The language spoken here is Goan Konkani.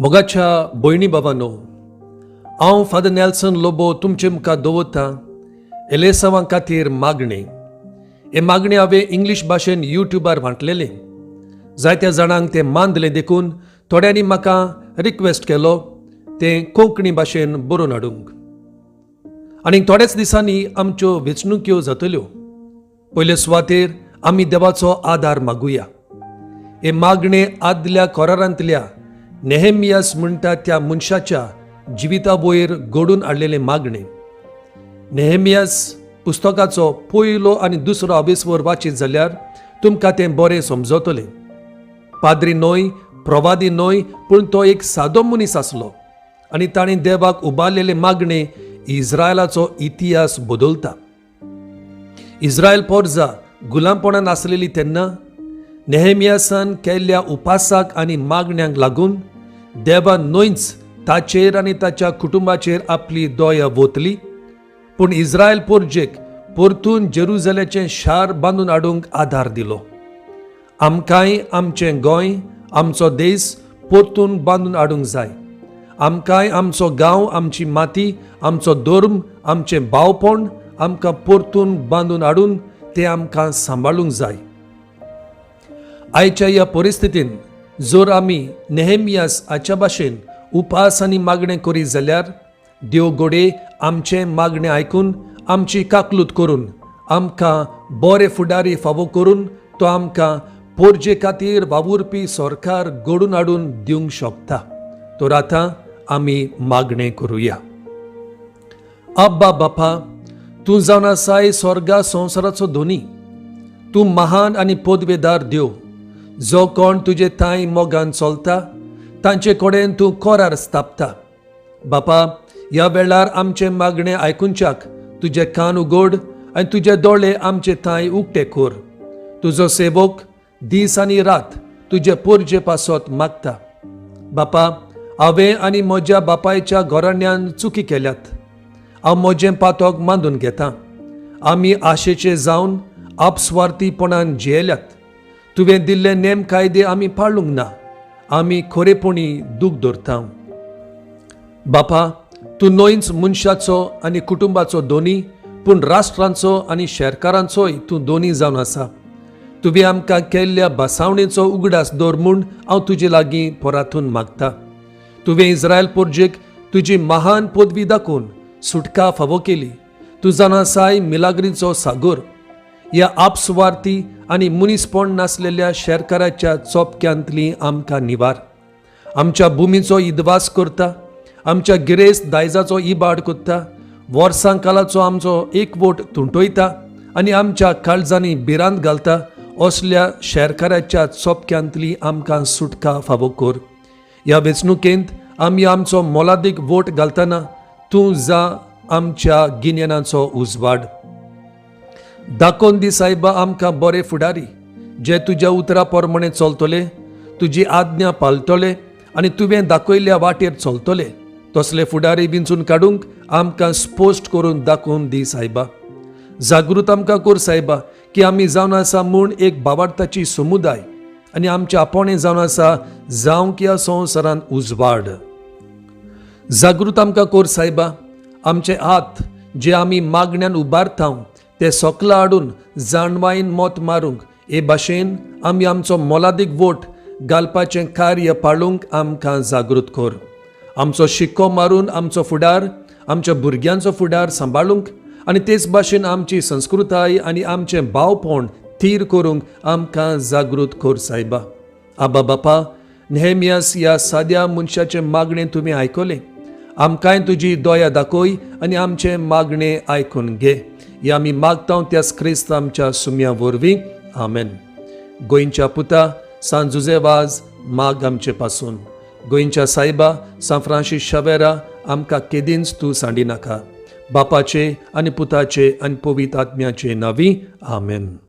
मोगाच्या भयणी बाबांनो, हांव फादर नेल्सन लोबो तुमचे मुखार दवरतां एलेसांवां खातीर मागणें. हें मागणें हांवें इंग्लीश भाशेन युट्यूबार वांटलेलें. जायत्या जाणांक तें मानलें, देखून थोड्यांनी म्हाका रिक्वेस्ट केलो तें कोंकणी भाशेन बरोवन हाडूंक. आनी थोड्याच दिसांनी आमच्यो वेंचणुक्यो जातल्यो. पयले सुवातेर आमी देवाचो आदार मागुया. हें मागणें आदल्या कोरारांतल्या नेहेमियास म्हणटा त्या मनशाच्या जिविता वयर घडून हाडलेलें मागणें. नेहेमियास पुस्तकाचो पयलो आनी दुसरो अभेस्वर वाचीत जाल्यार तुमकां तें बरें समजतलें. पाद्री न्हय, प्रवादी न्हय, पूण तो एक सादो मनीस आसलो आनी ताणें देवाक उबारलेलें मागणें इस्रायलाचो इतिहास बदलता. इस्रायल पोरजा गुलामपणान आसलेली तेन्ना नेहेमियासान केल्ल्या उपासाक आनी मागण्यांक लागून देवान न्हयच ताचेर आनी ताच्या कुटुंबाचेर आपली दया वतली, पूण इस्रायल पोरजेक परतून जेरुजलेचें शार बांदून हाडूंक आदार दिलो. आमकांय आमचें गोंय, आमचो देश परतून बांदून हाडूंक जाय. आमकांय आमचो गांव, आमची माती, आमचो धर्म, आमचें भावपण आमकां परतून बांदून हाडून तें आमकां सांबाळूंक जाय. आयच्या ह्या परिस्थितीन जर आमी नेहेमियास हाच्या भाशेन उपास आनी मागणें करीत जाल्यार देव घडये आमचें मागणें आयकून, आमची काकलूत करून, आमकां बरे फुडारी फावो करून तो आमकां पोरजे खातीर वावुरपी सरकार घडून हाडून दिवंक शकता. तर आतां आमी मागणें करुया. अब्बा बापा, तूं जावन आसाय स्वर्गा संवसाराचो धनी. तूं महान आनी पदवेदार देव. जो कोण तुजे तांय मोगान चलता तांचे कडेन तूं करार स्थापता. बापा, ह्या वेळार आमचें मागणें आयकुच्याक तुजे कान उगड आनी तुजे दोळे आमचे तांय उक्ते कर. तुजो सेवक दीस आनी रात तुजे पोरजे पासत मागता. बापा, हांवें आनी म्हज्या बापायच्या घराण्यान चुकी केल्यात. हांव म्हजें पातक मानून घेतां. आमी आशेचे जावन आपस्वार्थीपणान जियेल्यात. तुवें दिल्ले नेम कायदे आमी पाळूंक ना. आमी खरेपणी दूख दवरता. बापा, तूं न्हयच मनशाचो आनी कुटुंबाचो दोनी, पूण राष्ट्रांचो आनी शेरकारांचोय तूं दोनी जावन आसा. तुवें आमकां केल्ल्या बसावणेचो उगडास दवर म्हूण हांव तुजे लागीं परातून मागता. तुवें इस्रायल पोरजेक तुजी महान पदवी दाखोवन सुटका फावो केली. तूं जावन आसाय मिलाग्रीचो सागोर. ह्या आपसुवार्थी आनी मनीसपण नासलेल्या शेरकाराच्या चोपक्यांतली आमकां निवार. आमच्या भुमीचो इदवास करता, आमच्या गिरेस्त दायजाचो इबाड करता, वर्सां कालाचो आमचो एकवट तुंटयता आनी आमच्या काळजांनी भिरांत घालता, असल्या शेरकाराच्या चोपक्यांतली आमकां सुटका फावो कर. ह्या वेंचणुकेंत आमी आमचो मोलादीक वोट घालतना तूं जा आमच्या गिन्यानाचो उजवाड. दाखोवन दी सायबा आमकां बरे फुडारी, जे तुज्या उतरा प्रमाणे चलतले, तुजी आज्ञा पाळटले आनी तुवें दाखयल्ल्या वाटेर चलतले. तसले फुडारी विंचून काडूंक आमकां स्पश्ट करून दाखोवन दी सायबा. जागृत आमकां कर सायबा, की आमी जावन आसा म्हूण एक बावार्थाची समुदाय आनी आमचे आपोणे जावन आसा जावंक ह्या संवसारांत उजवाड. जागृत आमकां कर सायबा, आमचे हात जे आमी मागण्यान उबारता ते सकला हाडून जाणवायन मत मारूंक, हे भाशेन आमी आमचो मोलादीक वोट घालपाचें कार्य पाळूंक आमकां जागृत कर. आमचो शिक्को मारून आमचो फुडार, आमच्या भुरग्यांचो फुडार सांबाळूंक आनी तेच भाशेन आमची संस्कृताय आनी आमचें भावपण थीर करूंक आमकां जागृत कर सायबा. आबा बापा, नेहमियास ह्या साद्या मनशाचें मागणें तुमी आयकलें. आमकांय तुजी दया दाखय आनी आमचें मागणें आयकून घे. हे आमी मागता त्याच क्रिस्त आमच्या सुम्या वरवीं. आमेन. गोंयच्या पुता सांत जुजे वाज, माग आमचे पासून. गोंयच्या सायबा सांत फ्रांसीस शावेरा, आमकां केदींच तूं सांडी नाका. बापाचे आनी पुताचे आनी पवित्र आत्म्याचे नांवी, आमेन.